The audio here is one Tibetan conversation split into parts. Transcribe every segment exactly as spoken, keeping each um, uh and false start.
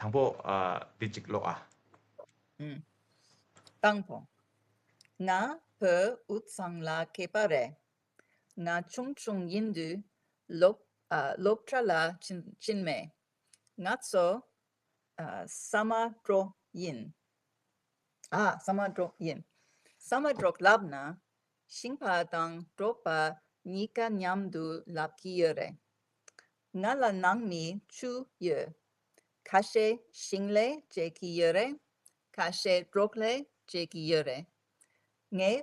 དང་པོ་ཨ་འདི་གཅིག་ཀློག་ཨ། ཨུམ། དང་པོ། ང་བོད་དབུས་གཙང་ལ་སྐྱེས་པ་རེད། ང་ཆུང་ཆུང་ཡིན་དུས་སློབ་ཨ་སློབ་གྲྭ་ལ་ཕྱིན་ཕྱིན་མེད། ང་ཚོ་ཨ་ཟ་མ་འདྲོགས་ཡིན། ཨ་ཟ་མ་འདྲོགས་ཡིན། ཟ་མ་འདྲོགས་ལབ་ན་ཞིང་པ་དང་འབྲོག་པ་གཉིས་ཀ་མཉམ་དུ་ལབ་ཀྱི་ཡོད་རེད། ང་ལ་ནང་མི་བཅུ་ཡོད། ཁ་ཤས་ཞིང་ལས་བྱེད་ཀྱི་ཡོད་རེད། ཁ་ཤས་འབྲོག་ལས་བྱེད་ཀྱི་ཡོད་རེད། ངའི་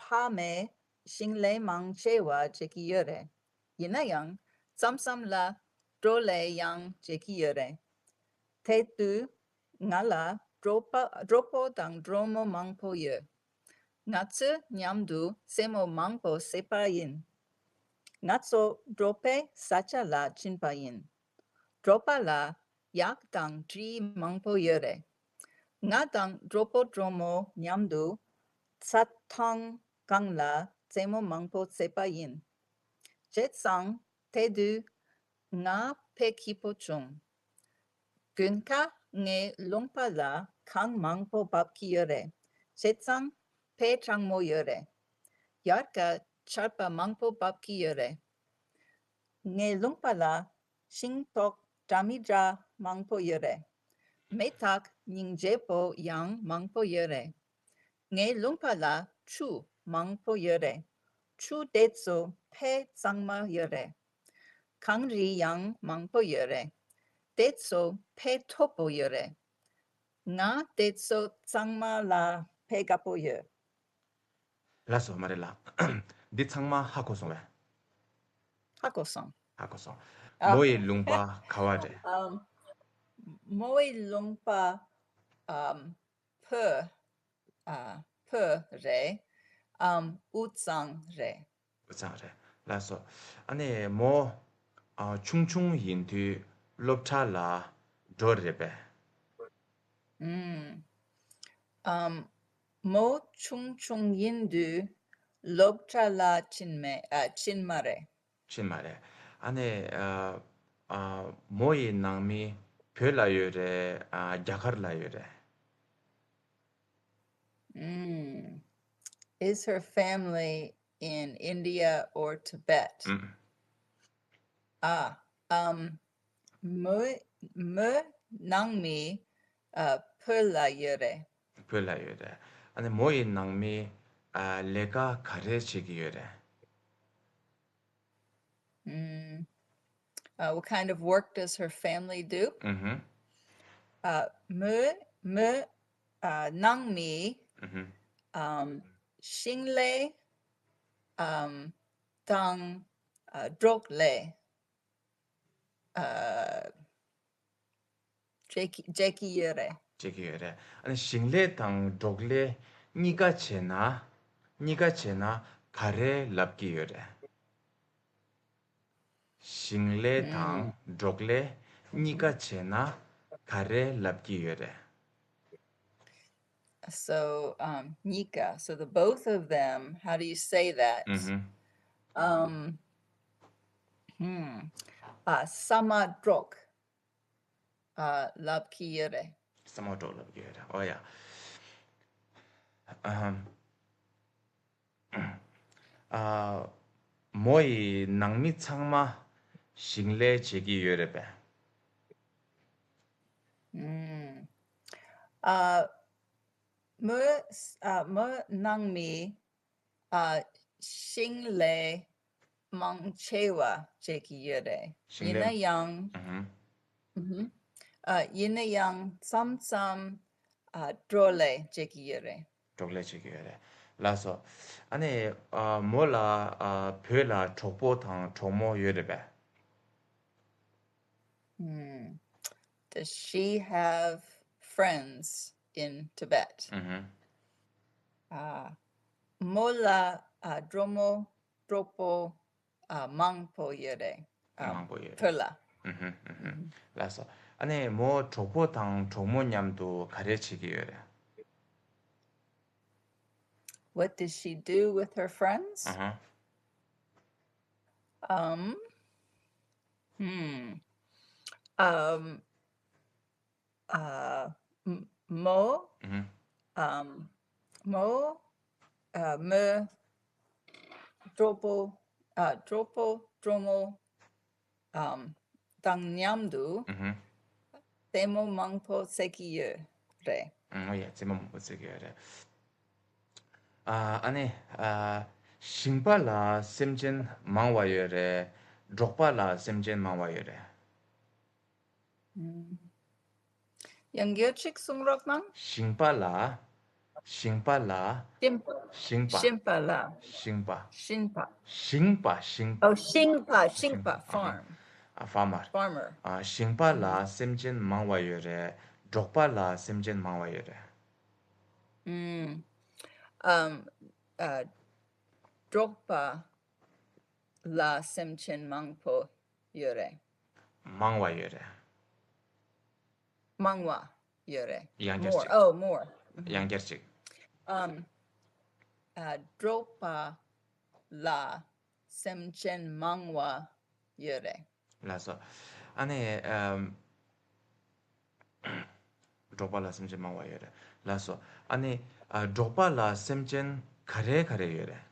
ཕ་མས་ཞིང་ལས་མང་ཆེ་བ་བྱེད་ཀྱི་ཡོད་རེད། ཡིན་ན་ཡང་མཚམས་མཚམས་ལ་འབྲོག་ལས་ཡང་བྱེད་ཀྱི་ཡོད་རེད། དེ་དུས་ང་ལ་གྲོགས་པ་གྲོགས་པོ་དང་གྲོགས་མོ་མང་པོ་ཡོད། ང་ཚོས་མཉམ་དུ་རྩེད་མོ་མང་པོ་རྩེས་པ་ཡིན། ང་ཚོ་འབྲོག་པའི་ས་ཆ་ལ་ཕྱིན་པ་ཡིན། འབྲོག་པ་ལ་གཡག་དང་འབྲི་མང་པོ་ཡོད་རེད། ང་དང་གྲོགས་པོ་གྲོགས་མོ་མཉམ་དུ་རྩྭ་ཐང་སྒང་ལ་རྩེད་མོ་མང་པོ་རྩེས་པ་ཡིན། བྱས་ཙང་དེ་དུས་ང་ཕ་གི་སྐྱིད་པོ་བྱུང་། དགུན་ཁ་ངའི་ལུང་པ་ལ་གངས་མང་པོ་འབབ་ཀྱི་ཡོད་རེད། བྱས་ཙང་ཕ་གྲང་མོ་ཡོད་རེད། དབྱར་ཁ་ཆར་པ་མང་པོ་འབབ་ཀྱི་ཡོད་རེད། ངའི་ལུང་པ་ལ་ཤིང་ཏོག་འདྲ་མི་འདྲ་མང་པོ་ཡོད་རེད། མེ་སྟག་སྙིང་རྗེ་པོ་ཡང་མང་པོ་ཡོད་རེད། ངའི་ལུང་པ་ལ་ཆུ་མང་པོ་ཡོད་རེད། ཆུ་དེ་ཚོ་ཕ་གཙང་མ་ཡོད་རེད། གངས་རི་ཡང་མང་པོ་ཡོད་རེད། དེ་ཚོ་ཕ་མཐོ་པོ་ཡོད་རེད། ང་དེ་ཚོ་ཚང་མ་ལ་ཕ་དགའ་པོ་ཡོད། ལགས་སོ་མ་རེད་ལ། འདི་ཚང་མ་ཧ་གོ་སོང་བས། ཧ་གོ་སོང་། ཧ་གོ་སོང་། ཨ། མོ་ཡི་ལུང་པ་ག་བ་རེད། ཨམ། མོ་ཡི་ལུང་པ་ཨམ། བོད་ཨ། བོད་རེད། ཨམ། དབུས་གཙང་རེད། དབུས་གཙང་རེད། ལགས་སོ། ཨ་ནི་མོ་ཨ། ཆུང་ཆུང་ཡིན་དུས་སློབ་གྲྭ་ལ་འགྲོ་རེད་པས། ཨུམ། ཨམ། མོ་ཆུང་ཆུང་ཡིན་དུས་སློབ་གྲྭ་ལ་ཕྱིན་མེད་ཨ། ཕྱིན་མ་རེད། ཕྱིན་མ་རེད། ཨ་ནི་ཨ། ཨ། མོ་ཡི་ནང་མི་བོད་ལ་ཡོད་རེད། ཨ། རྒྱ་གར་ལ་ཡོད་རེད། ཨུམ། Is her family in India or Tibet? ཨུམ། ཨ། ཨམ། མོ་མོ་ནང་མི་ཨ། བོད་ལ་ཡོད་རེད། བོད་ལ་ཡོད་རེད། ཨ་ནི་མོ་ཡི་ནང་མི་ཨ། ལས་ཀ་ག་རེ་བྱེད་ཀྱི་ཡོད་རེད། ཨུམ། Uh, what kind of work does her family do? ཨུམ། ཨ། མོ་མོ་ཨ། ནང་མི་ཨུམ། ཨམ། ཤིང་ལས་ཨམ། དང་ཨ། འབྲོག་ལས་ཨ། བྱེད་ཀྱི་བྱེད་ཀྱི་ཡོད་རེད། བྱེད་ཀྱི་ཡོད་རེད། ཨ་ནི་ཞིང་ལས་དང་འབྲོག་ལས་གཉིས་ཀ་བྱས་ན། གཉིས་ཀ་བྱས་ན་ག་རེ་ལབ་ཀྱི་ཡོད་རེད། ཞིང་ལས་དང་ཨུམ། འབྲོག་ལས་གཉིས་ཀ་བྱས་ན་ག་རེ་ལབ་ཀྱི་ཡོད་རེད། So, um, གཉིས་ཀ. So the both of them, how do you say that? ཨུམ། Um, hmm. ཨ། ཟ་མ་འདྲོགས། ཨ། ལབ་ཀྱི་ཡོད་རེད། ཟ་མ་འདྲོགས་ལབ་ཀྱི་ཡོད་རེད། ཨོ་ཡ། ཨམ། ཨ། མོ་ཡི་ནང་མི་ཚང་མ་ཞིང་ལས་བྱེད་ཀྱི་ཡོད་རེད་པས། ཨུམ། ཨ། མོ་ཨ། མོ་ནང་མི་ཨ། ཤིང་ལས་མང་ཆེ་བ་བྱེད་ཀྱི་ཡོད་རེད། ཤིང་ལས། ཡིན་ན་ཡང་། ཨུ་ཧུམ། ཨུ་ཧུམ། ཨ། ཡིན་ན་ཡང་མཚམས་མཚམས་ཨ། འབྲོག་ལས་བྱེད་ཀྱི་ཡོད་རེད། འབྲོག་ལས་བྱེད་ཀྱི་ཡོད་རེད། ལགས་སོ། ཨ་ནི་ཨ། མོ་ལ་ཨ། བོད་ལ་གྲོགས་པོ་དང་གྲོགས་མོ་ཡོད་རེད་པས། ཨུམ། Does she have friends in Tibet? ཨུ་ཧུམ། ཨ། མོ་ལ་ཨ། གྲོགས་མོ་གྲོགས་པོ་ཨ། མང་པོ་ཡོད་རེད། ཨ། མང་པོ་ཡོད་རེད། བོད་ལ། ཨུ་ཧུམ་ཨུ་ཧུམ། ལགས་སོ། ཨ་ནི་མོ་གྲོགས་པོ་དང་གྲོགས་མོ་མཉམ་དུ་ག་རེ་བྱེད་ཀྱི་ཡོད་རེད། What does she do with her friends? ཨུ་ཧུམ། Um, hmm. Um, ཨ། མོ། ཨམ། མོ། ཨ། མོ། གྲོགས་པོ། ཨ། གྲོགས་པོ། གྲོགས་མོ། ཨམ། དང་མཉམ་དུ་རྩེད་མོ་མང་པོ་རྩེ་གི་ཡོད་རེད། ཨོ་ཡ། རྩེད་མོ་མང་པོ་རྩེ་གི་ཡོད་རེད། ཨ་ནི། ཨ། ཞིང་པ་ལ་སེམས་ཅན་མང་བ་ཡོད་རེད། འབྲོག་པ་ལ་སེམས་ཅན་མང་བ་ཡོད་རེད། ཡང་བསྐྱར་ཅིག་གསུང་རོགས་གནང་། ཞིང་པ་ལ། ཞིང་པ་ལ། ཞིང་པ། ཞིང་པ། ཞིང་པ་ལ། ཞིང་པ། ཞིང་པ། ཞིང་པ། ཞིང་པ། ཨོ། ཞིང་པ། ཞིང་པ། ཞིང་པ། ཨ་ཧ། ཕར་མར། ཨ། ཕར་མར། ཨ། ཞིང་པ་ལ་སེམས་ཅན་མང་བ་ཡོད་རེད། འབྲོག་པ་ལ་སེམས་ཅན་མང་བ་ཡོད་རེད། ཨུམ། ཨམ། ཨ། འབྲོག་པ་ལ་སེམས་ཅན་མང་པོ་ཡོད་རེད། མང་བ་ཡོད་རེད། མང་བ་ཡོད་རེད། ཡང་བསྐྱར་More. ཅིག Oh, more. ཡང་བསྐྱར་ཅིག་ཨམ། ཨ། འབྲོག་པ་ལ་སེམས་ཅན་མང་བ་ཡོད་རེད། ལགས་སོ། ཨ་ནི། ཨམ། འབྲོག་པ་ལ་སེམས་ཅན་མང་བ་ཡོད་རེད། ལགས་སོ། ཨ་ནི། ཨ། འབྲོག་པ་ལ་སེམས་ཅན་ག་རེ་ག་རེ་ཡོད་རེད།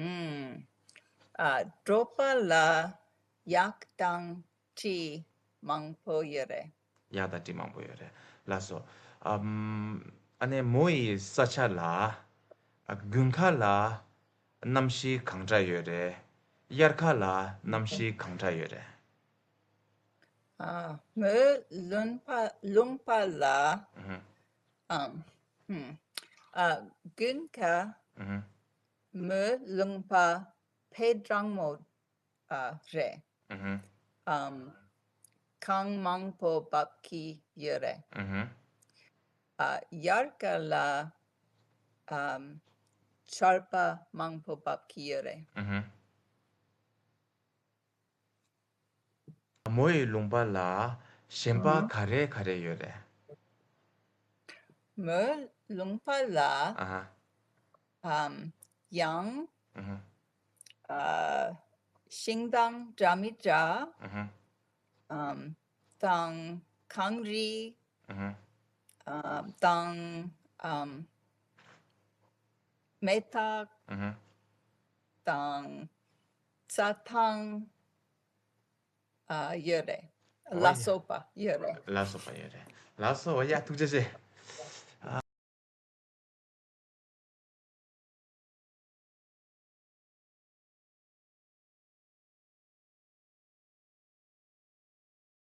ཨུམ། ཨ། འབྲོག་པ་ལ་གཡག་དང་གྲི་མང་པོ་ཡོད་རེད། གཡག་དང་གྲི་མང་པོ་ཡོད་རེད། ལགས་སོ། ཨམ། ཨ་ནི་མོ་ཡི་ས་ཆ་ལ། ཨ། དགུན་ཁ་ལ་གནམ་གཤིས་གང་འདྲ་ཡོད་རེད། དབྱར་ཁ་ལ་གནམ་གཤིས་གང་འདྲ་ཡོད་རེད། ཨ། མོའི་ལུང་པ། ལུང་པ་ལ། ཨམ། ཧུམ། ཨ། དགུན་ཁ། མོའི་ལུང་པ་དཔེ་གྲང་མོ། ཨ། རེད། ཨམ། གངས་མང་པོ་འབབ་ཀྱི་ཡོད་རེད། ཨ། དབྱར་ཁ་ལ། ཨམ། ཆར་པ་མང་པོ་འབབ་ཀྱི་ཡོད་རེད། མོ་ཡི་ལུང་པ་ལ་གཞན་པ་ཨ། ག་རེ་ག་རེ་ཡོད་རེད། མོའི་ལུང་པ་ལ། ཨ། ཨམ། གཡང་། ཨ། ཤིང་དང་འདྲ་མི་འདྲ། ཨམ། དང་གངས་རི། ཨམ། དང་། ཨམ། མེ་སྟག་ཨུ་ཧུ། དང་རྩྭ་ཐང་ཨ་ཡོད་རེད། ཨོ་ལ་ཡ། སོགས་པ་ཡོད་རེད། ལ་སོགས་པ་ཡོད་རེད། ལགས་སོ། ཡ། ཐུགས་རྗེ་ཆེ།